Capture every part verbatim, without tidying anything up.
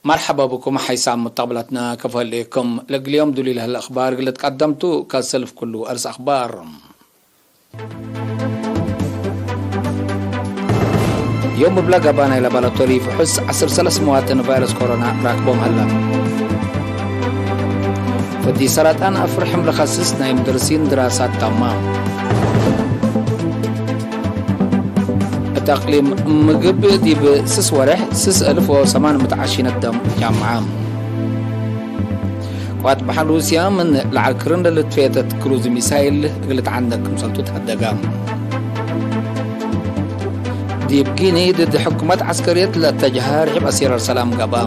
መርሐባ ብኩም ሐይሳም ሙተቅብላትና፣ ከፎ ህሌኩም። ለእግል ዮም ዱሊ ለህለ አኽባር እግል ልትቀደምቱ፣ ከሰልፍ ኩሉ አርስ አኽባር። ዮም እብለ ገባ ናይ ላቦራቶሪ ፍሑስ ዐስር ሰለስ መዋጥን ቫይረስ ኮሮና ራክቦም ሀለ። ፈዲ ሰረጣን አፍርሕም ለከስስ ናይ ሙደርሲን ድራሳት ታማ። እት አቅሊም ምግብ ዲብ ስስ ወሬሕ ስስ እልፍ ወሰማን ምእት ዐሺነት ደም ጃምዓ። ቅዋት በሐር ሩስያ ምን ለዐል ክርን ለልትፌተት ክሩዝ ሚሳይል እግል ልትዓንደቅ ክምሰልቱ ተሀደገ። ዲብ ጊኒ ድድ ሕኩመት ዐስከርየት ለአተጅሀ ርሒብ አሲር ሰላም ገብአ።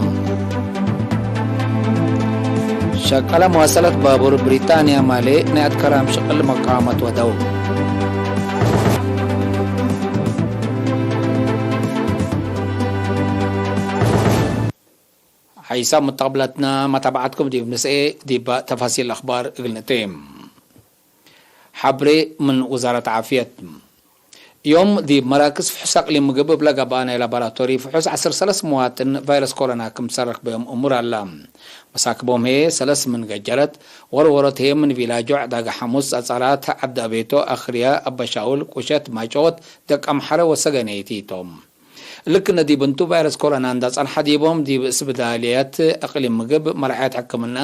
ሸቀለ መዋሰለት ባቡር ብሪጣንያ ማሌ ናይ አትከራም ሽቅል መቃወመት ወደው። ሐይሳም ሙተቅብላትና፣ መታብዐትኩም ዲብ ንስኤ፣ ዲብ ተፋሲል አኽባር እግል ንእቴ። ሐብሬ ምን ውዛረት ዓፍየት። ዮም ዲብ መራክዝ ፍሑስ አቅሊም ምግብ እብለ ገብአ ናይ ላቦራቶሪ ፍሑስ ዐስር ሰለስ መዋጥን ቫይረስ ኮሮና ክም ትሰረክ በዮም እሙር አላ። መሳክቦም ህዬ ሰለስ ምን ገጀረት፣ ወርወሮት ህዬ ምን ቪላጆ፣ ዕዳገ ሐሙስ፣ ጸጸራት፣ ዐዲ አቤቶ፣ አክርያ፣ አበሻውል፣ ቁሸት፣ ማይጨወት፣ ደቀምሐረ ወሰገነይቲ ቶም። ልክነ ዲብ እንቱ ቫይረስ ኮሮና እንዳ ጸንሐ ዲቦም ዲብ እስብዳልየት እቅሊም ምግብ መርዐየት ሕክምና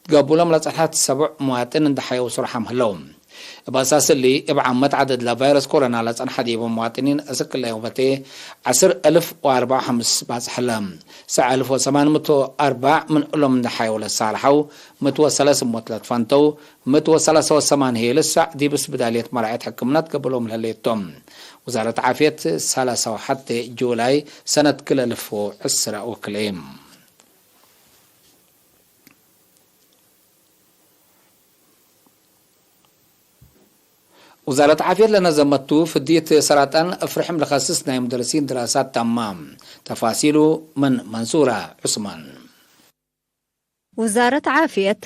ትገብሎም ለጸንሐት ሰቡዕ መዋጥን እንዳ ሐየው ሱርሓም ህለው። እብ አሳስ እሊ፣ እብ ዓመት ዐደድ ለቫይረስ ኮሮና ለጸንሐ ዲቦም መዋጥኒን እስክ ለዮመቴ ዐስር እልፍ ወአርበዕ ወሐምስ ባጽሐ ህለ። ሰዕ እልፍ ወሰማን ምእት ወአርበዕ ምን እሎም እንዳ ሐየው ለሳልሐው፣ ምእት ወሰለስ እሞት ለትፈንተው፣ ምእት ወሰላሳ ወሰማን ህዬ ልሳዕ ዲብ እስብዳልየት መርዐየት ሕክምና ትገብሎም ለህሌት ቶም። ውዛረት ዓፍየት ሰላሳ ወሐቴ ጁላይ ሰነት ክልኤ እልፍ ወዕስራ ወክልኤ። ውዛረት ዓፍየት ለነዘመቱ ፍድይት ሰራጣን አፍርሕም ለከስስ ናይ ሙደርሲን ድራሳት ታማ። ተፋሲሉ ምን መንሱራ ዑስማን። ውዛረት ዓፍየት፣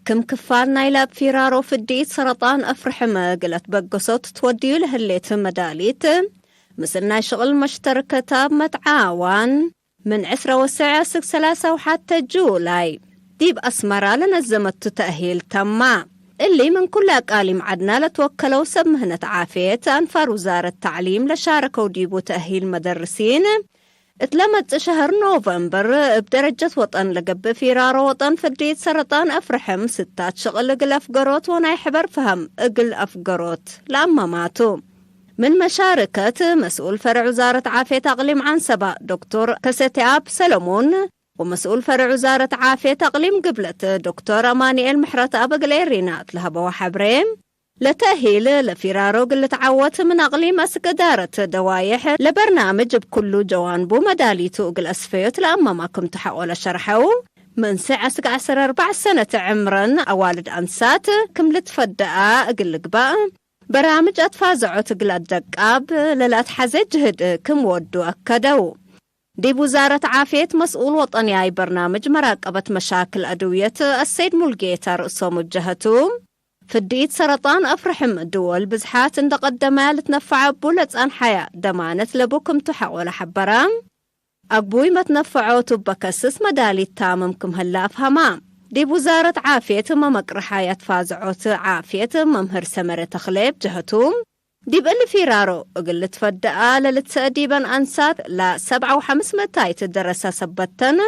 ክም ክፋል ናይ ላብ ፊራሮ ፍድኢት ሰረጣን አፍርሕም እግል አትበገሶ ትትወድዩ ለህሌት መዳሊት፣ ምስል ናይ ሽቅል መሽተርከት አብ መትዓዋን፣ ምን ዕስረ ወሰዕ አስክ ሰላሳ ወሐቴ ጁላይ፣ ዲብ አስመራ ለነዘመቱ ተእሂል ተማ። እሊ ምን ኩለ አቃሊም ዐድና ለትወከለው ሰብ ምህነት ዓፍየት፣ አንፋር ውዛረት ተዕሊም ለሻረከው ዲቡ ተእሂል መደርሲን፣ እት ለመጽእ ሸህር ኖቨምበር፣ እብ ደረጀት ወጠን ለገብእ ፊራሮ ወጠን ፍድይት ሰረጣን አፍርሕም ስታት ሽቅል እግል አፍገሮት ወናይ ሕበር ፈሀም እግል አፍገሮት ለአመማቱ። ምን መሻርከት መስኡል ፈርዕ ውዛረት ዓፍየት አቅሊም ዐንሰባ ዶክቶር ከሰቴኣብ ሰለሞን ወመስኡል ፈርዕ ውዛረት ዓፍየት አቅሊም ግብለት ዶክቶር አማንኤል ምሕረትኣብ እግል ኤሪና እት ለሀበወ ሐብሬ፣ ለተእሂል ለፊራሮ እግል ልትዓወት ምን አቅሊም አስክ እዳረት ደዋዬሕ ለበርናምጅ እብ ኩሉ ጀዋንቡ መዳሊቱ እግል አስፈዮት ለአመማ ክም ተሐቆለ ሸርሐው። ምን ስዕ አስክ ዐስር አርበዕ ሰነት ዕምረን አዋልድ አንሳት ክም ልትፈደአ እግል ልግባእ በራምጅ አትፋዘዖት እግል አደቃብ ለለአትሐዜ ጅህድ ክም ወዱ አከደው። ዲብ ውዛረት ዓፍየት መስኡል ወጠንያይ በርናምጅ መራቀበት መሻክል አድውየት አሰይድ ሙልጌታ ርእሶም እብ ጀሀቱ፣ ፍድኢት ሰረጣን አፍርሕም ድወል ብዝሓት እንደ ቀደመያ ልትነፈዐ እቡ ለጸንሐያ ደማነት ለቡ ክምቱ ሐቆለ ሐበረ። አግቡይ መትነፈዖቱ በከስስ መዳሊት ታምም ክም ህለ አፍሀማ። ዲብ ውዛረት ዓፍየት መመቅርሓይ አትፋዘዖት ዓፍየት መምህር ሰመረ ተክሌ እብ ጀሀቱ፣ ዲብ እሊ ፊራሮ እግል ልትፈደአ ለልትሰእ ዲበን አንሳት ለሰብዓ ወሐምስ ምእታይት ደረሰ ሰበተን፣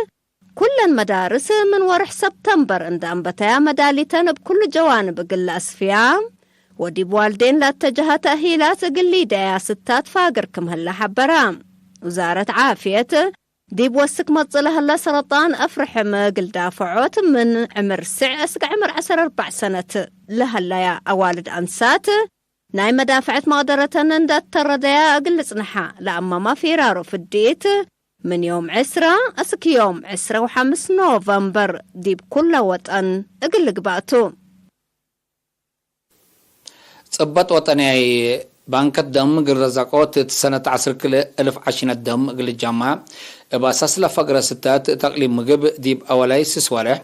ኩለን መዳርስ ምን ወርሕ ሰብተምበር እንደ አንበተያ መዳሊተን እብ ኩሉ ጀዋንብ እግል ለአስፍያ ወዲብ ዋልዴን ለአተጀሀ ተእሂላት እግል ሊደያ ስታት ፋግር ክም ህለ ሐበራ። ውዛረት ዓፍየት፣ ዲብ ወስክ መጽእ ለህለ ሰረጣን አፍርሕም እግል ዳፈዖት ምን ዕምር ስዕ እስክ ዕምር ዐስር አርበዕ ሰነት ለሀለያ አዋልድ አንሳት፣ ናይ መዳፍዐት መቅደረተን እንደ አተረደያ እግል ልጽንሓ ለአመማ ፊራሮ ፍዲት፣ ምን ዮም ዕስራ እስክ ዮም ዕስራ ወሐምስ ኖቨምበር ዲብ ኩለ ወጠን እግል ልግባእ ቱ። ጽበጥ ወጠንያይ ባንከት ደም እግል ረዘቆት እት ሰነት ዐስር ክልኤ እልፍ ዐሺነት ደም እግል ልጃማዕ፣ እብ አሳስ ለፈግረ ስታት እት አቅሊም ምግብ ዲብ አወላይ ስስ ወሬሕ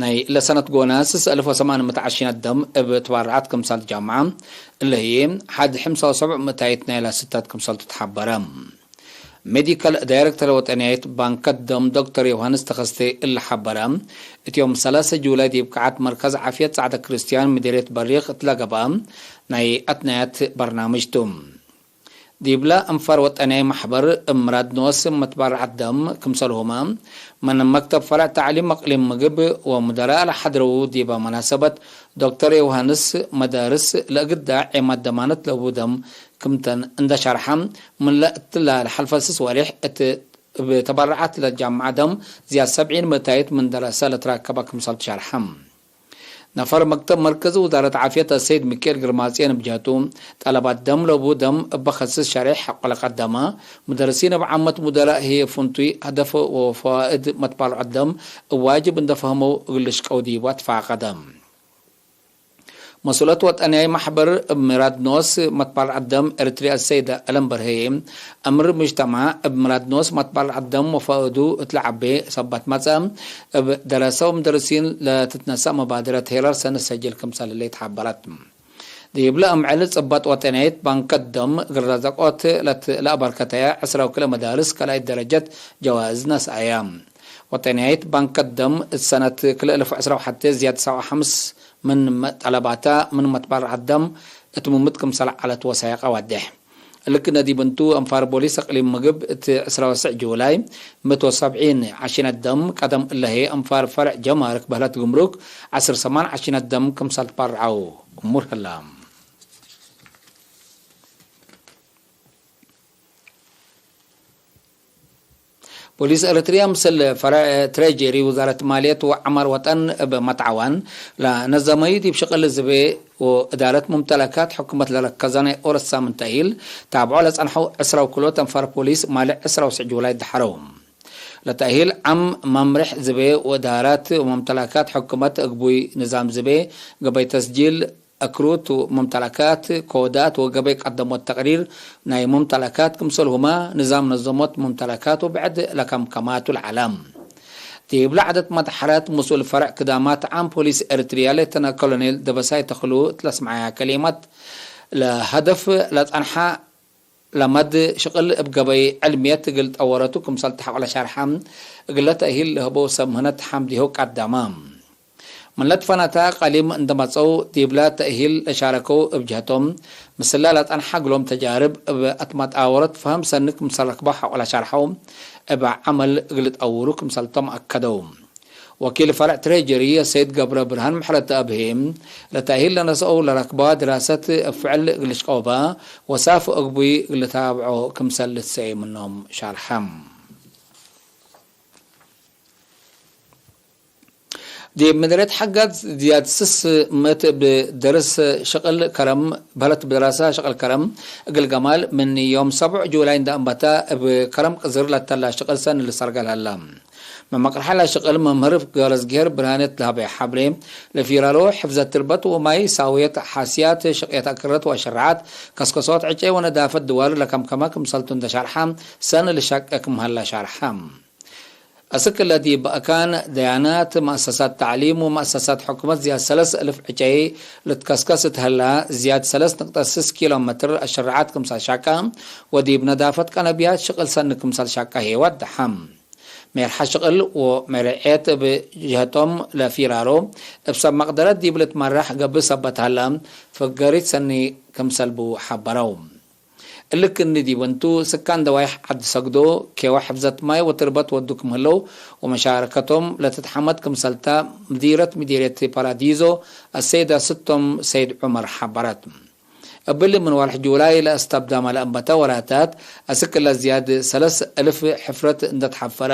ናይ ለሰነት ጎነ ስስ እልፍ ወሰማን ምእት ዐሺነት ደም እብ ትባረዓት ክምሰል ጃምዐ፣ እለ ህዬ ሐድ ሕምሳ ወሰብዕ ምእታይት ናይላ ስታት ክምሰልቱ ተሐበረ። ሜዲካል ዳይረክተር ወጠንያይት ባንከት ደም ዶክተር ዮሃንስ ተኸስተ እለ ሐበረ፣ እት ዮም ሰላሰ ጁላይ ዲብ ቅዓት መርከዝ ዓፍየት ጸዕደ ክርስትያን ምዴርየት በሪኽ እት ለገብአ ናይ አትናያት በርናምጅ ቱ። ዲብለ አንፋር ወጠንያይ መሕበር እብ ምራድ ኖስ መትበርዐት ደም ክምሰልሁመ፣ ምን መክተብ ፈረዕ ተዕሊም አቅሊም ምግብ ወሙደራእ ለሐድረዉ ዲበ መናሰበት፣ ዶክተር ዮሃንስ መዳርስ ለእግዳ ዔማት ደማነት ለቡ ደም ክምተን እንደ ሸርሐ፣ ምን ለእትላ ለሐልፈ ስስ ወሬሕ እት እብ ተበረዓት ለጃምዐ ደም ዝያድ ሰብዒን ምእታይት ምን ደረሰ ለትራከበ ክምሰል ትሸርሐ። ነፈር መክተብ መርከዝ ውዛረት ዓፍየት አሰይድ ሚካኤል ግርማጽዮን እብ ጀህቱ፣ ጠለባት ደም ለቡ ደም እበ ከስስ ሸሬሕ ሐቆ ለቀደመ፣ ሙደርሲን እብ ዓመት ሙደራእ ህዬ ፍንቱይ፣ ሀደፍ ወፈዋእድ መትባልዖት ደም እብ ዋጅብ እንደ ፈህመው እግል ልሽቀው ዲቡ አትፋቀደ። መስኡለት ወጠንያይ መሕበር እብ ምራድ ኖስ መትባልዐት ደም ኤረትርያ አሰይድ አለም በርሄ፣ አምር ሙጅተማዕ እብ ምራድ ኖስ መትባልዐት ደም ወፋእዱ እት ለዐቤ ሰበት መጽአ፣ እብ ደረሰ ወምደርሲን ለትትነሰእ መባደረት ሄራር ሰኒ ሰጅል ክምሰል ህሌት ሐበረት። ዲብለ እምዕል ጽበጥ ወጠንያይት ባንከት ደም እግል ረዘቆት ለት ለአበርከተየ ዕስራ ወክልኤ መዳርስ ካልኣይት ደረጀት ጀዋእዝ ነስአየ። ወጠንያይት ባንከት ደም እት ሰነት ክልኤ እልፍ ዕስራ ወሐቴ ዝያድ ሰብዓ ሐምስ ምን ጠለባታ ምን መትባርዐት ደም እት ሙምት ክምሰል ዐለት ወሳይቀ ዋዴሕ። እልክ ነዲብ እንቱ፣ አንፋር ቦሊስ አቅሊም ምግብ እት ዕስራ ወትስዕ ጁላይ ምእት ወሰብዒን ዐሺነት ደም፣ ቀደም እለ ህዬ አንፋር ፈርዕ ጀማርክ በህለት ግምሩክ ዐስር ሰማን ዐሺነት ደም ክምሰል ትባርዐው እሙር ህላ። ፖሊስ ኤረትርያ ምስል ፈረዕ ትሬጀሪ ውዛረት ማልየት ወዐማር ወጠን እብ መትዓዋን ለነዘመዩ ዲብ ሽቅል ዝቤ ወእዳረት ሙምተለካት ሕኩመት ለረከዘ ናይ ኦሮት ሳምን ተእሂል ታብዖ ለጸንሐው ዕስራ ወክልኦት አንፋር ፖሊስ ማልዕ ዕስራ ወትስዕ ጁላይ ደሐረው። ለተእሂል ዓም መምሬሕ ዝቤ ወእዳራት ወሙምተለካት ሕኩመት እግቡይ ንዛም ዝቤ ገበይ ተስጂል አክሩት ሙምተለካት፣ ኮዳት ወገበይ ቀደሞት ተቅሪር ናይ ሙምተለካት፣ ክምሰልሁመ ንዛም ነዘሞት ሙምተለካት ወብዕድ ለከምከማቱ ለዐለ። ዲብለ ዐደት መድሐረት ምስኡል ፈረዕ ክዳማት ዓም ፖሊስ ኤረትርያ ሌተና ኮሎኔል ደበሳይ ተክሉ እት ለስምዐያ ከሊመት፣ ለሀደፍ ለጸንሐ ለመድ ሽቅል እብ ገበይ ዕልምየት እግል ጠወረቱ ክምሰል ተሐቆ ለሻርሐ፣ እግለ ተእሂል ለህበው ሰብ ምህነት ሐምዲሆ ቀደመ። ምን ለትፈነተ ቀሊም እንደ መጸው፣ ዲብለ ተእሂል ለሻረከው እብ ጀህቶም፣ ምስለ ለጸንሐ እግሎም ተጃርብ እብ አትመጣወረት ፈህም ሰኒ ክምሰል ረክበው ሐቆ ለሻርሐው፣ እብ ዐመል እግል ጠውሩ ክምሰልቶም አከደው። ወኪል ፈረዕ ትሬጀሪ አሰይድ ገብረ ብርሃን ምሕረተአብ ህዬ፣ ለተእሂል ለነስአው ለረክበዋ ድራሰት እብ ፍዕል እግል ልሽቀውበ ወሳፍ እግቡይ እግል ልታብዖ ክምሰል ልትሰኤ ምኖም ሻርሐ። ዲብ ምድርየት ሐጋዝ ዝያድ ስስ ምእት እብ ደርስ ሽቅል ከረም በህለት ብድራሰ ሽቅል ከረም እግል ገማል ምን ዮም ሰቡዕ ጁላይ እንደ አንበተ እብ ከረም ቅዝር ለተላ ሽቅል ሰኒ ልሰርገል ሀላ። መመቅርሐ ለሽቅል መምህር ገረዝጊሄር ብርሃኔ ለሀበየ ሐብሬ፣ ለፊራሎ፣ ሕፍዘት ትርበት ወማይ፣ ሳውየት፣ ሐስያት፣ ሽቅየት አክረት ወአሸራዓት፣ ከስከሶት ዕጨይ ወነዳፈት ድዋር ለከምከመ ክምሰልቱ እንደ ሸርሐ፣ ሰኒ ልሸቄ ክም ሀላ ሸርሐ። አስክ ለዲብ አካን ደያናት፣ መአሰሳት ተዕሊም ወመአሰሳት ሕኩመት ዝያድ ሰለስ እልፍ ዕጨይ ልትከስከስ እት ሀላ፣ ዝያድ ሰለስ ንቅጠት ስስ ኪሎ ሜትር አሸራዓት ክምሰል ሸቀ ወዲብ ነዳፈት ቀነብያት ሽቅል ሰኒ ክምሰል ሸቀ ህዬ ወደሐ። ሜርሐ ሽቅል ወመርዔት እብ ጀህቶም ለፊራሮ እብ ሰብ መቅደረት ዲብ ልትመራሕ ገብእ ሰበት ሀለ፣ ፍገሪት ሰኒ ክምሰል ቡ ሐበረው። እሊ ክኒ ዲብ እንቱ፣ ስካን ደዋይሕ ዐዲ ሰግዶ፣ ኬወ ሕፍዘት ማይ ወትርበት ወዱ ክም ህለው ወመሻረከቶም ለትትሐመድ ክምሰልታ፣ ምዲረት ምዲርየት ፓራዲዞ አሰይድ አስቶም ሰይድ ዑመር ሐበረት። እብሊ ምን ወርሕ ጁላይ ለአስተብዳመ ለአንበተ ወላታት፣ አስክ ለዝያድ ሰለስ እልፍ ሕፍረት እንደ ተሐፈረ፣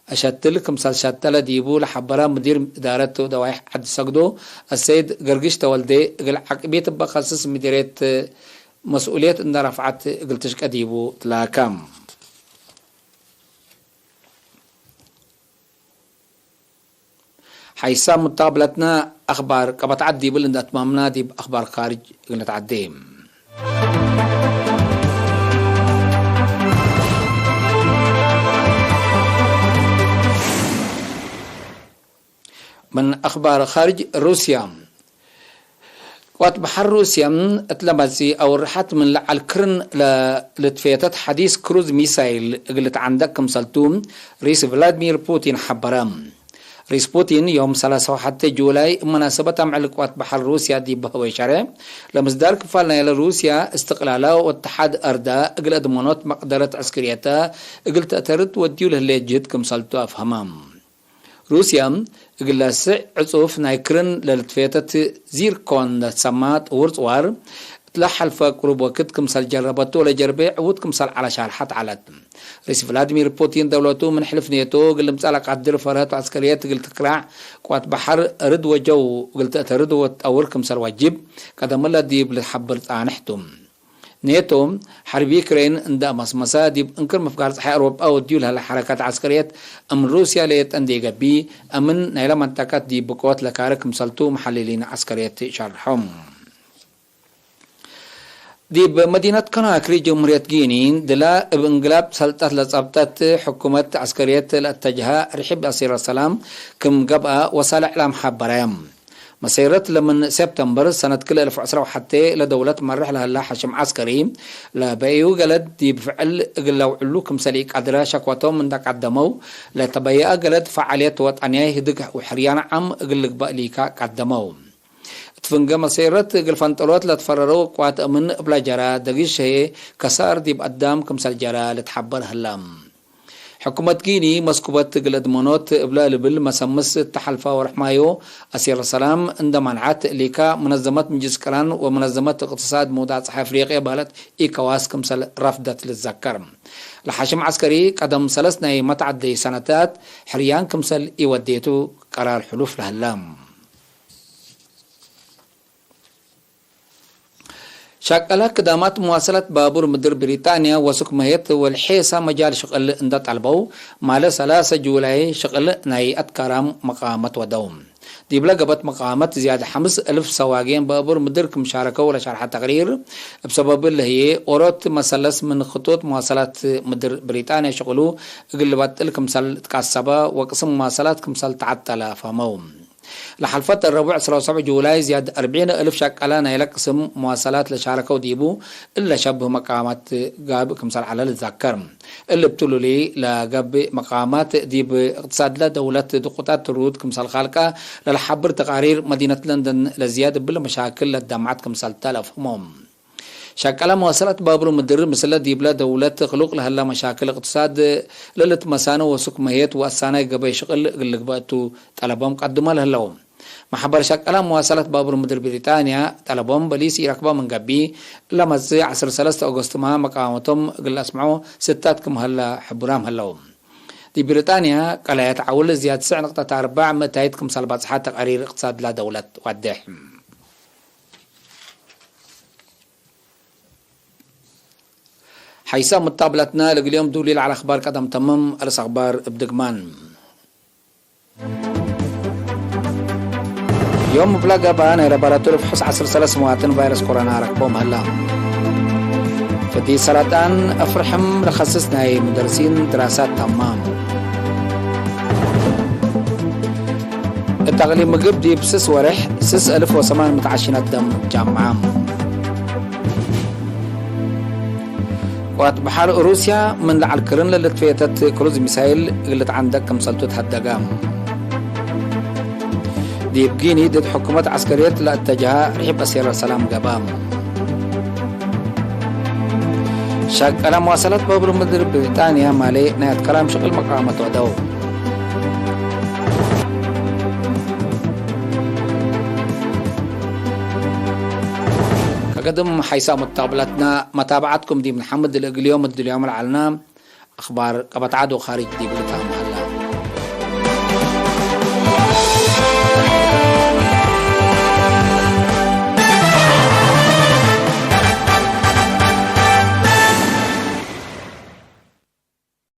አሸትል ክምሰል ሸተለ ዲቡ ለሐበረ ምዲር እዳረት ደዋይሕ ዐዲ ሰግዶ፣ አሰይድ ገርግሽ ተወልዴ፣ እግል ዐቅቢት እበ ከስስ ምዲርየት መስኡልየት እንደ ረፍዐት እግል ትሽቀ ዲቡ ትላከ። ሐይሳም ሙታብለትነ አክባር ቀበት ዐድ ዲብል እንደ አትማምና፣ ዲብ አክባር ካርጅ እግል ነትዐዴ። ምን አክባር ካርጅ፣ ሩስያ ቅዋት በሐር ሩስየ እት ለመጽእ አውርሐት ምን ለዐል ክርን ለልትፌተት ሐዲስ ክሩዝ ሚሳይል እግል ልትዐንደቅ ክምሰልቱ ሪስ ቭላድሚር ፑቲን ሐበረ። ሪስ ፑቲን ዮም ሰላሳ ወሐቴ ጁላይ እብ መናሰበት አምዕል ቅዋት በሐር ሩስያ ዲብ በህወ ሸሬዕ ለምስዳር ክፋል ናይለ ሩስያ እስትቅላላ ወእትሓድ አርዳ እግል አድመኖት መቅደረት ዐስክርየተ እግል ተአተርድ ወድዩ ለህሌት ጅህድ ክምሰልቱ አፍሀመ። ሩስያ እግለ ስዕ ዕጹፍ ናይ ክርን ለልትፌተት ዚርኮን ለትሰማ ጥውር ጽዋር እትለ ሐልፈ ቅሩብ ወክድ ክምሰል ጀረበቱ ወለጀርቤ ዕዉት ክምሰል ዐለ ሻልሐት ዐለት። ርኢስ ቭላድሚር ፑቲን ደውለቱ ምን ሕልፍ ኔቶ እግል ልምጸእ ለቃድር ፈርሀት ወዐስከርየት እግል ትክራዕ ቅዋት በሐር ርድ ወጀው እግል ተአተርድ ወትጠውር ክምሰል ዋጅብ ቀደምለ ዲብ ልትሐብር ጻንሕ ቱ። ኔቶ፣ ሐርብ ዩክሬን እንደ አመስመሰ፣ ዲብ እንክር ምፍጋር ጸሓይ አውሮጳ ወድዩ ለህለ ሐረከት ዐስከርየት እምን ሩስያ ሌጠ እንዴ ገብእ፣ አምን ናይለ መንጠቀት ዲብ ብቆት ለካርክ ክምሰልቱ መሐልሊን ዐስከርየት ሸርሖም። ዲብ መዲነት ኮናክሪ ጀምሁርየት ጊኒ፣ ድላ እብ እንግላብ ሰልጠት ለጸብጠት ሕኩመት ዐስከርየት ለአተጅሀ ርሒብ አሲር ሰላም ክም ገብአ ወሳል እዕላም ሐበረ። መሰይረት ለምን ሴፕተምበር ሰነት ክልኤ አልፍ ወዐስራ ወሐቴ ለደውለት መርሕ ለህላ ሐሽም ዐስከሪ፣ ለበኢዩ ገለድ ዲብ ፍዕል እግል ለውዕሉ ክምሰል ኢቀድረ ሸክወቶም እንደ ቀደመው፣ ለተበየአ ገለድ ፈዓልየት ወጠንያይ ህድግ ወሕርያን ዓም እግል ልግበእ ሊካ ቀደመው። እት ፍንገ መሰይረት እግል ፈንጠሎት ለትፈረረው ቅዋት እምን እብለ ጀራ፣ ደጊሽ ህዬ ከሳር ዲብ አዳም ክምሰል ጀራ ልትሐበር ህላ። ሕኩመት ጊኒ መስኩበት እግል እድመኖት እብለ ልብል መሰምስ እተ ሐልፈ ወርሕ ማዮ አሲር ሰላም እንደ መንዐት፣ ሊካ መነዘመት ምጅልስ ቅራን ወመነዘመት እቅትሳድ መውዳዕ ጸሓይ አፍሪቅየ በህለት ኢኮዋስ ክምሰል ረፍደት ልትዘከር። ለሐሽም ዐስከሪ ቀደም ሰለስ ናይ መትዐደይ ሰነታት ሕርያን ክምሰል ኢወዴቱ ቀራር ሕሉፍ ለህለ። ሸቀለ ክዳማት መዋሰላት ባቡር ምድር ብሪጣንያ ወሱክ መህየት ወልሔሳ መጃል ሽቅል እንደ ጠልበው፣ ማለ ሰላሰ ጁላይ ሽቅል ናይ አትካራም መቃመት ወደው። ዲብለ ገበት መቃመት ዝያድ ሐምስ እልፍ ሰዋጌን ባቡር ምድር ክም ሻረከው ለሸርሐ ተቅሪር፣ እብ ሰበብ ለህዬ ኦሮት መሰለስ ምን ክጡጥ መዋሰላት ምድር ብሪጣንያ ሽቅሉ እግል ልበጥል ክምሰል ትቃሰበ ወቅስም መዋሰላት ክምሰል ተዐጠለ ፈመው። ለሐልፈት ረቡዕ ዐስራ ወሰብዕ ጁላይ ዝያድ አርብዒን እልፍ ሸቀለ ናይለ ቅስም መዋሰላት ለሻረከው ዲቡ፣ እለ ሸብህ መቃማት ጋብእ ክምሰል ዐለ ልትዘከር። እሊ እብ ትሉሊ ለገብእ መቃማት ዲብ እቅትሳድለ ደውለት ድቁጣት ትሩድ ክምሰል ካልቀ ለለሐብር ተቃሪር መዲነት ለንደን ለዝያድ እብለ መሻክል ለትደምዐት ክምሰል ተ ለአፍህሞም። ሸቀለ መዋሰላት ባቡር ምድር ምስለ ዲብለ ደውለት ክሉቅ ለህለ መሻክል እቅትሳድ ለልትመሳነ ወሱክ መህየት ወአሳናይ ገበይ ሽቅል እግል ልግበእ ቱ ጠለቦም ቀድሞ ለህለው። መሕበር ሸቀለ መዋሰላት ባቡር ምድር ብሪጣንያ ጠለቦም በሊስ ኢረክበ ምን ገብእ፣ ለመጽእ ዐስር ሰለስተ ኦገስትመ መቃወመቶም እግል ለአስምዖ ስታት ክም ሀለ ሕቡራም ህለው። ዲብ ብሪጣንያ ቀላያት ዐውል ዝያድ ስዕ ንቅጠት አርበዕ ምእታይት ክምሰል በጽሐት ተቃሪር እቅትሳድለ ደውለት ዋዴሕ። ሐይሰ ሙጣብለትነ ለእግል ዮም ዱሊ ለዐለ አኽባር ቀደም ተምም። አርስ አኽባር እብ ድግማን። ዮም እብለ ገብአ ናይ ለባራቱ ልፍሑስ ዐስር ሰለስ መዋጥን ቫይረስ ኮሮና ረክቦም ሀላ። ፍዲ ሰረጣን አፍርሕም ለከስስ ናይ ሙደርሲን ድራሳት ተማም። እት አቅሊም ምግብ ዲብ ስስ ወሬሕ ስስ አልፍ ወሰማን ምትዓሽነት ደም ጃምዓ። ቅዋት በሐር ሩስያ ምን ለዐል ክርን ለልትፌተት ክሩዝ ሚሳይል እግል ልትዐንደቅ ክምሰልቱ ተሀደገ። ዲብ ጊኒ ድድ ሕኩመት ዐስከርየት ለአተጀሀ ርሒብ አሲር ሰላም ገብአ። ሸቀለ መዋሰላት ባቡር ምድር ብሪጣንያ ማሌ ናይ አትከራም ሽቅል መቃመት ወደው። ከገድም ሐይሳ ሙታብለትና መታብዓትኩም ዲብ ነሐምድ ለእግል ዮም እድልዮም ለዐልና አኽባር ቀበት ዐድ ወኻርጅ ዲብ ልታም።